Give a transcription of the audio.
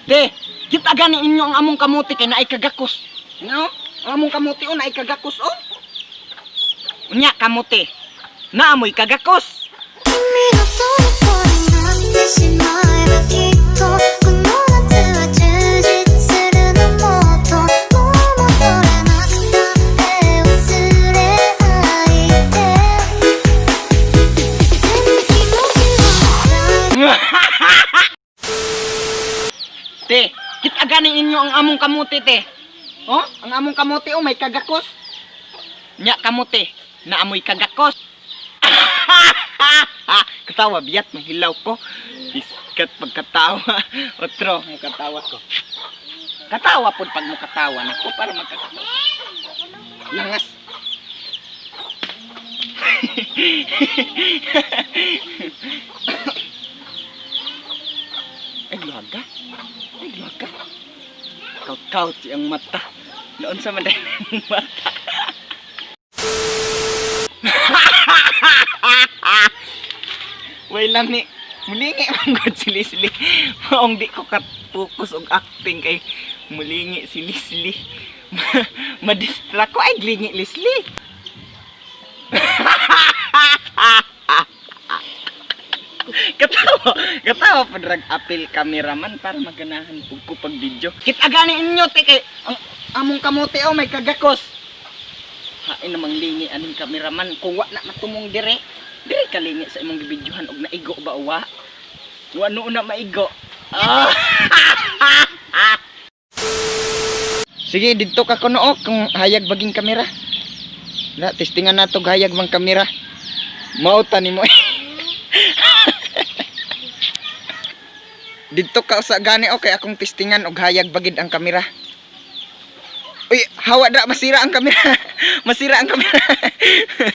Te, kita gani inyo ang among kamuti kay naay kagakos. No? Ang among kamuti oh, naay kagakos oh. Unya kamuti. Naamoy kagakos. 君の虜になってしまえばきっとこの夏は充実するの。もっともう戻れなくたって忘れないで。でも気持ちは Te, kita gani inyo ang among kamuti, te. Oh, ang among kamuti oh, may kagakos. Nya kamuti, naamoy kagakos. Katawa biyat, mahilaw ko. Iskat pagkatawa. Otro, katawa ko. Katawa pud pag mukatawa nako para magkatawa. Langas. Ay, luhaga. Ay, luhaga. Kaut-kaut ang mata. Noon sa man ang mata. Way lami. Mulingi man gud si Leslie. Maong di ko kat-focus og acting kay mulingi si Leslie. Ma-distract ko, ay glingi Leslie. Katawa, katawa pa drag apil cameraman para maganahan pug ko pag video. Kita gani inyo te kay ang among kamote oh, may kagakos. Hain namang lingi aning cameraman kung wa na matumong dire. Dire ka lingi sa imong gibidyohan og naigo ba wa? Wa no na maigo. Ah. Sige, didto ka kuno oh, kung hayag baging kamera. Na, testingan nato hayag bang kamera. Mao ta nimo. Didto ka sa gani okay akong testingan og hayag bagid ang kamera. Uy, hawa da, masira ang kamera. Masira ang kamera.